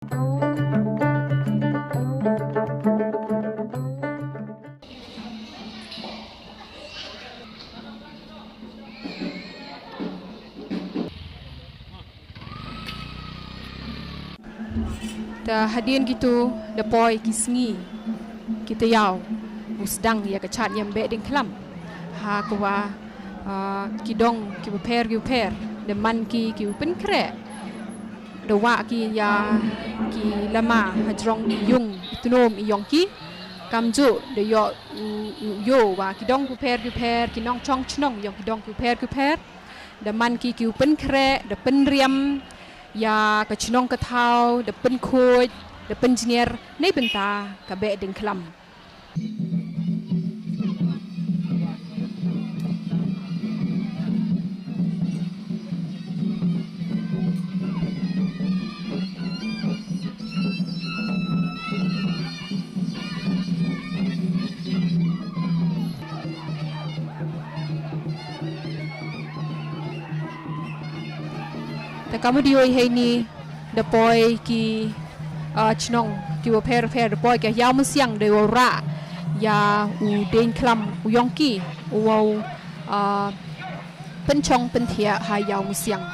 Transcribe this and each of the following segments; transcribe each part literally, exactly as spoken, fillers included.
Ta hadien kito da poi ki sngi ki taïaw u sdang ïa ka chad ïam beh dieng khlam ha ka wa, ah, ki dong ki bapher ki bapher da man ki ki u pynkhreh da wah ki ïa ki lama hajrong i yung i tnum i yong ki. Kamjuh da ïoh u, u ïoh wa ki dong ki bapher ki bapher ki nongchong chnong yong ki dong ki bapher ki bapher da man ki ki u pynkhreh da pynriam ïa ka chnong ka thaw da pynkhuid da pynjngiar nei bynta ka beh dieng khlam. Te ka mut ïoh hi ni da poi ki, ah, chnong ki wa pher pher da poi ki ïaw mysiang da wa rah ïa u dieng khlam u yong ki u wa, ah, pynchong pynthiah ha ïaw mysiang.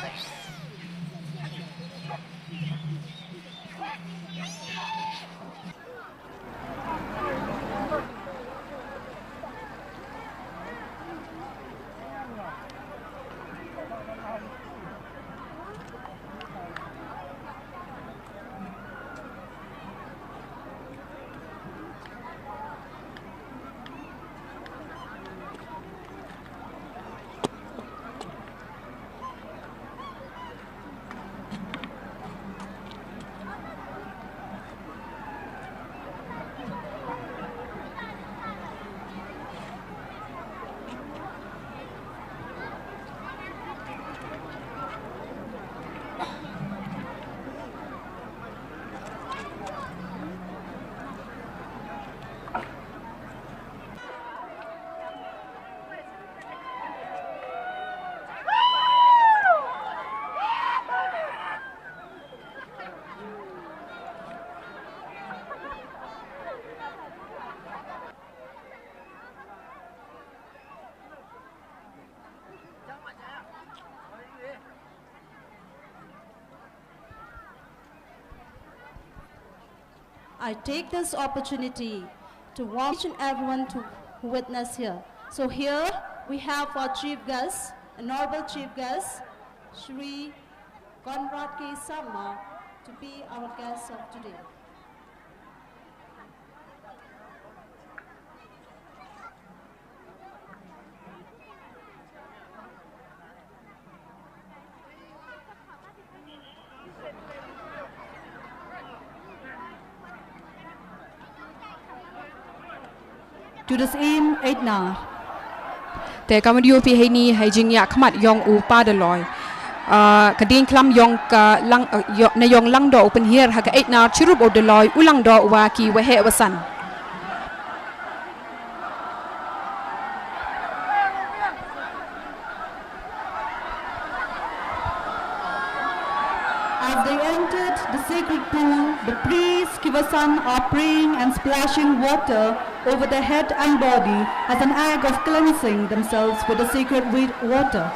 I take this opportunity to welcome each and everyone to witness here. So here we have our chief guest, honorable chief guest, Shri Conrad K Sangma, to be our guest of today. To the same eight nar. Te ka mut ïoh phi hi ni ha i jingïakhmat yong u Pa Daloi. Ah, ka dieng khlam yong ka lang, ah, yo-, na yong Langdoh u pynhiar ha ka eight nar chirup u Daloi u Langdoh wa ki waheh wasan. As they entered the sacred pool, the priests ki wasan are praying and splashing water over their head and body as an act of cleansing themselves with the sacred wa-, water.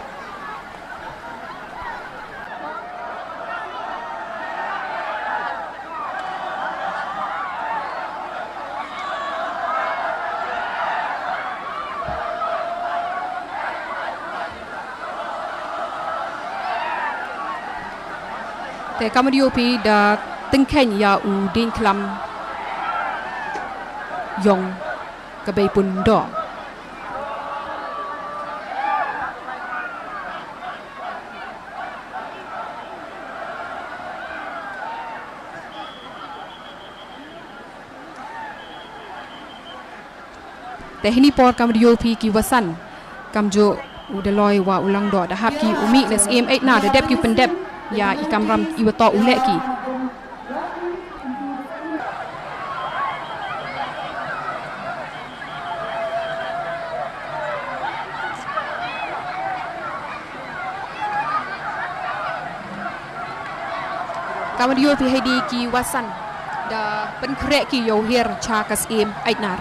Te ka mut ïoh phi da tyngkheiñ ïa u dieng khlam yong ka Beipun Doh. Te hi ni por ka mut ïoh phi ki wasan kamjooh u Daloi wa u Langdoh da hap ki u mih na siem eight nar da dep ki pyndep ïa i kamram i wa toh u leh ki. Ka madiu phi hei di ki wasan da pynkhreh ki ïa u hiar cha ka syiem Aitnar.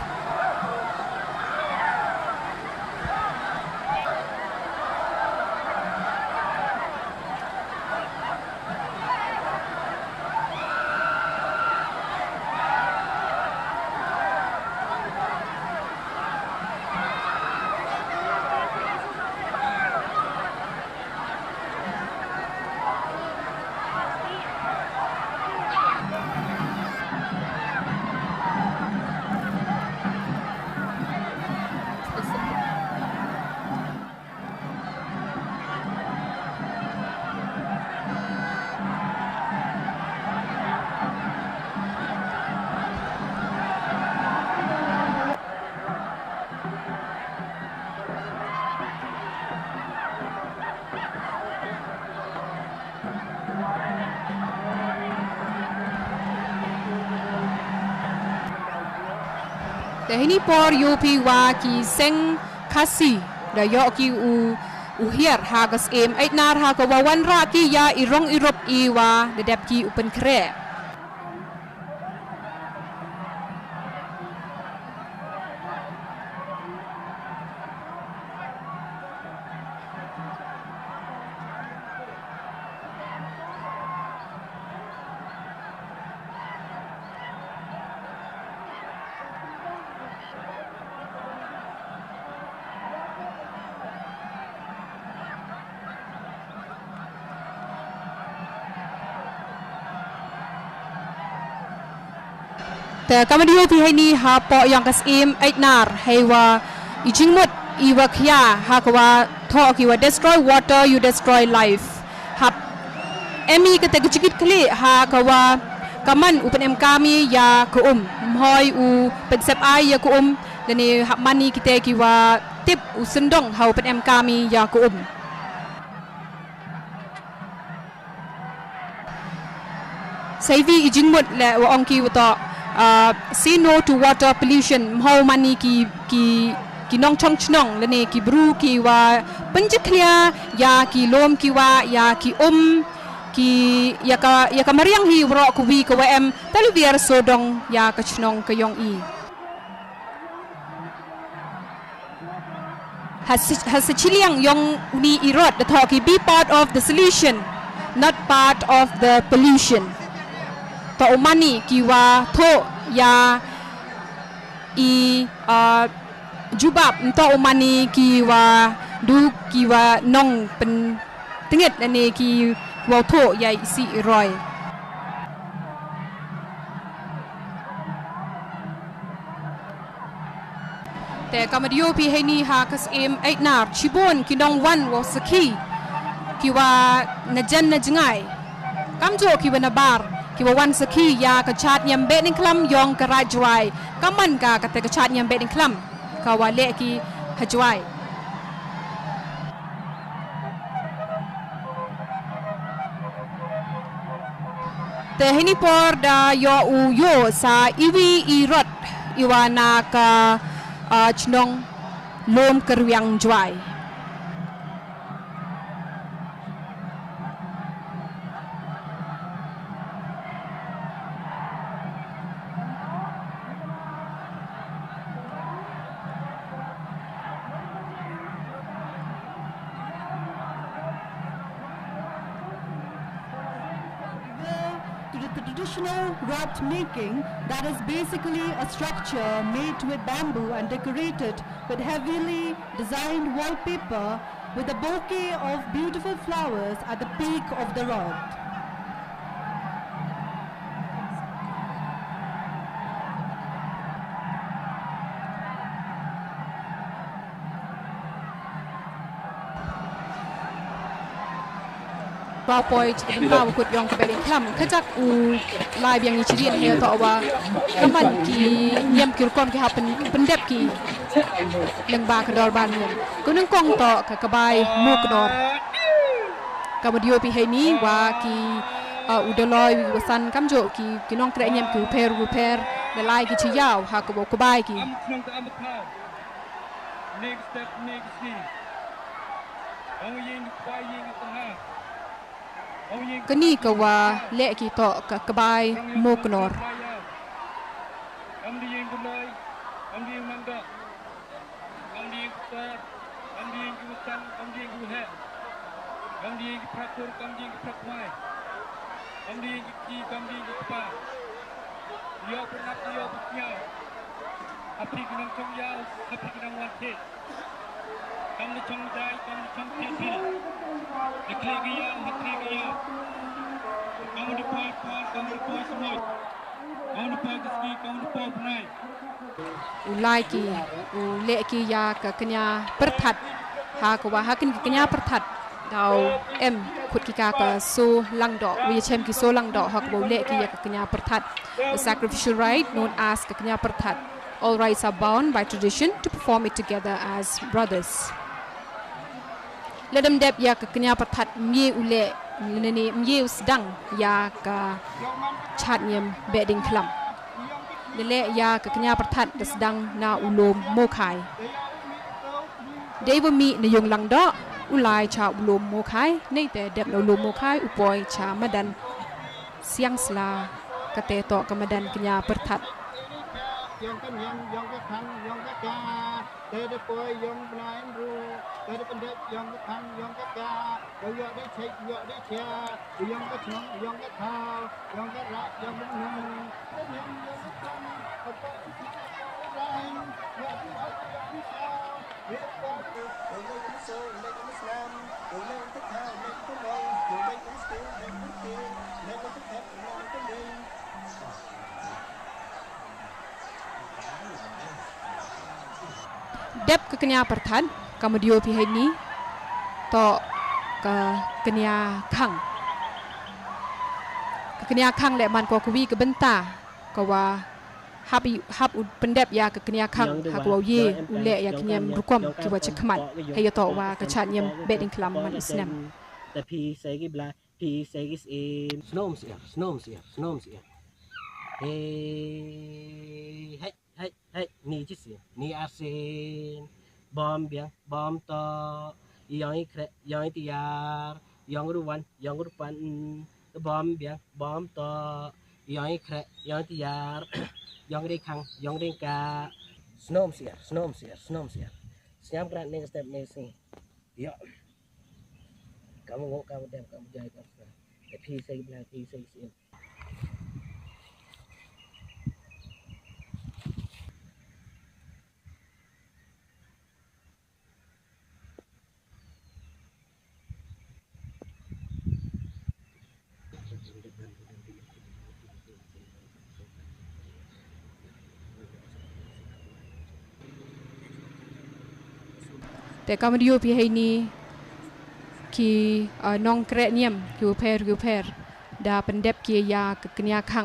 Te heini por ïoh phi wa ki seng Khasi da ïoh ki u, u hiar ha ka syiem Aitnar ha ka wa wanrah ki ïa i rong i rup i wa da dep ki u pynkhreh. Te ka madiu phi heini hapoh ïong ka syiem Aitnar hei wa i jingmut i wa khia ha ka wa thoh ki wa destroy water, you destroy life. Hap em i kata ka jingkit khlieh ha ka wa ka man u pynemkam i ïa ka um. Mhoi u pynsep ai ïa ka um. Lane hap man i kita ki wa tip u syndong ha u pynemkam i ïa ka um. Sa iwi i jingmut leh wa ong ki wa toh, ah, say no to water pollution, mhaw man i ki, ki, ki nongchong chnong, lane ki bru ki wa pynjakhlia ïa ki lum ki wah, ïa ki um, ki, ïa ka, ïa ka mariang hi waroh kawi ka wa em, taliviar sodong ïa ka chnong ka ïong i. Ha sa, ha sa chiliang ïong uni i rot da thoh ki be part of the solution, not part of the pollution. To u man i ki wa thoh ïa i, ah, jubab, to u man i ki wa du ki wa nongpyn tngit lane ki wa thoh ïa i sih i roi. Te ka madiu phi heini ha ka syiem Aitnar chibun ki nongwan wa sakhi ki wa na jan na jngai. Kamjooh ki wa na bar ki wa wan sakhi ïa ka chad niam beh nyngklam ïong ka Raid Jwai. Ka man ka kata ka chad niam beh nyngklam ka wa leh ki ha Jwai. Te heini por da ïoh u ïoh sa iwi i rot i wa na ka, ah, chnong Lum Kyrwiang Jwai. To the traditional rot making, that is basically a structure made with bamboo and decorated with heavily designed wallpaper with a bouquet of beautiful flowers at the peak of the rot. Ba poi chi ka bynta ba kut ïong ka beh lyngkhlam. Ka jak u lai biang i chi dien hynñiew toh wa ka man ki niam ki rukom ki hap pyn-, pyndep ki lyngba ka dorbar niam. Ka nyngkong toh ka kbai mukdor. Ka madiu phi heini wa ki, uh, u Doloi, u Wasan kamjooh ki, ki nongkreh niam ki u pher u pher. Da lai ki chi ïaw ha ka ba u kbai ki. Next step, next step. Ong ïing, kwai ïing, tengah. Kani ka wa leh ki toh ka kbai mo knor. Kam dei ïing buloi, kam dei ïing mandok, kam dei ïing ktor, kam dei ïing ki wusang, kam dei ïing ki waheh, kam dei ïing ki phra kur, kam dei ïing ki phra kmai, kam dei ïing ki kti, kam dei ïing ki kpa. Ïoh pynap, ïoh pynsñiaw. Ha phi ki nongchong ïaw, ha phi ki nongwan thied. Kam da chong jai, kam da chong thied phi. Da khlieh ki ïaw, ha khlieh ki ïaw. Kam da poi por, kam da poi smut. Kam da poi ka sngi, kam da poi bnai. U lai ki, u leh ki ïa ka kñia pyrthat. Ha ka wa ha kani ka kñia pyrthat. Daw em khut ki ka ka so langdoh, u ïa chem ki so langdoh, ha ka wa u leh ki ïa ka kñia pyrthat. A sacrificial rite known as ka kñia pyrthat. All rites are bound by tradition to perform it together as brothers. Lada ym dep ïa ka kñia pyrthat, ym ye u leh, lane ym ye u sdang ïa ka chad ñiam Behdieñkhlam. Da leh ïa ka kñia pyrthat da sdang na u lum Mookhai. Dei wa mih na yung langdoh, u lai cha u lum Mookhai, nei te dep na u lum Mookhai, u poi cha madan Siangsla, kate toh ka madan kñia pyrthat. Yong ka ñiam, yong ka khang, yong ka ka. Te da poi yong bnai ruh, te da pyndep yong ka khang, yong ka ka. Yong ïoh dei chek, ïoh dei chia. Yong ka chnong, yong ka thaw, yong ka rah, yong ka nong. Te ñiam, yong ka khang, ka poi, ka rah, yong ka rah. Dep ka kñia pyrthat, ka madiu phi hei ni, toh ka kñia khang. Ka kñia khang leh man ko kawi ka bynta, ka wa hap i, hap u pyndep ïa ka kñia khang, ha ka wa u ye, u leh ïa ka ñiam rukom, ki wa chakhmat, hei ïa toh wa ka chad ñiam Behdieñkhlam man u snem. Te phi sei ki bla, phi sei ki sien. Snom siar, snom siar, snom siar. Hei, hei, hei, hei, ni chi sien, ni ar sien. Bom biang, bom to, yong i kre, yong i tiar, yong ruwan, yong rupan. Bom biang, bom to, yong i kre, yong i tiar, yong ri khang, yong ri ka. Snom siar, snom siar, snom siar. Sñiam krat ne step ne sien. Ïa. Kam ngo, kam dem, kam jai, kam sa. Te phi sei bla, phi sei sien. Te ka madiu phi hei ni ki, uh, nongkreh ñiam ki u pher ki u pher da pyndep ki ïa ka kñia khang.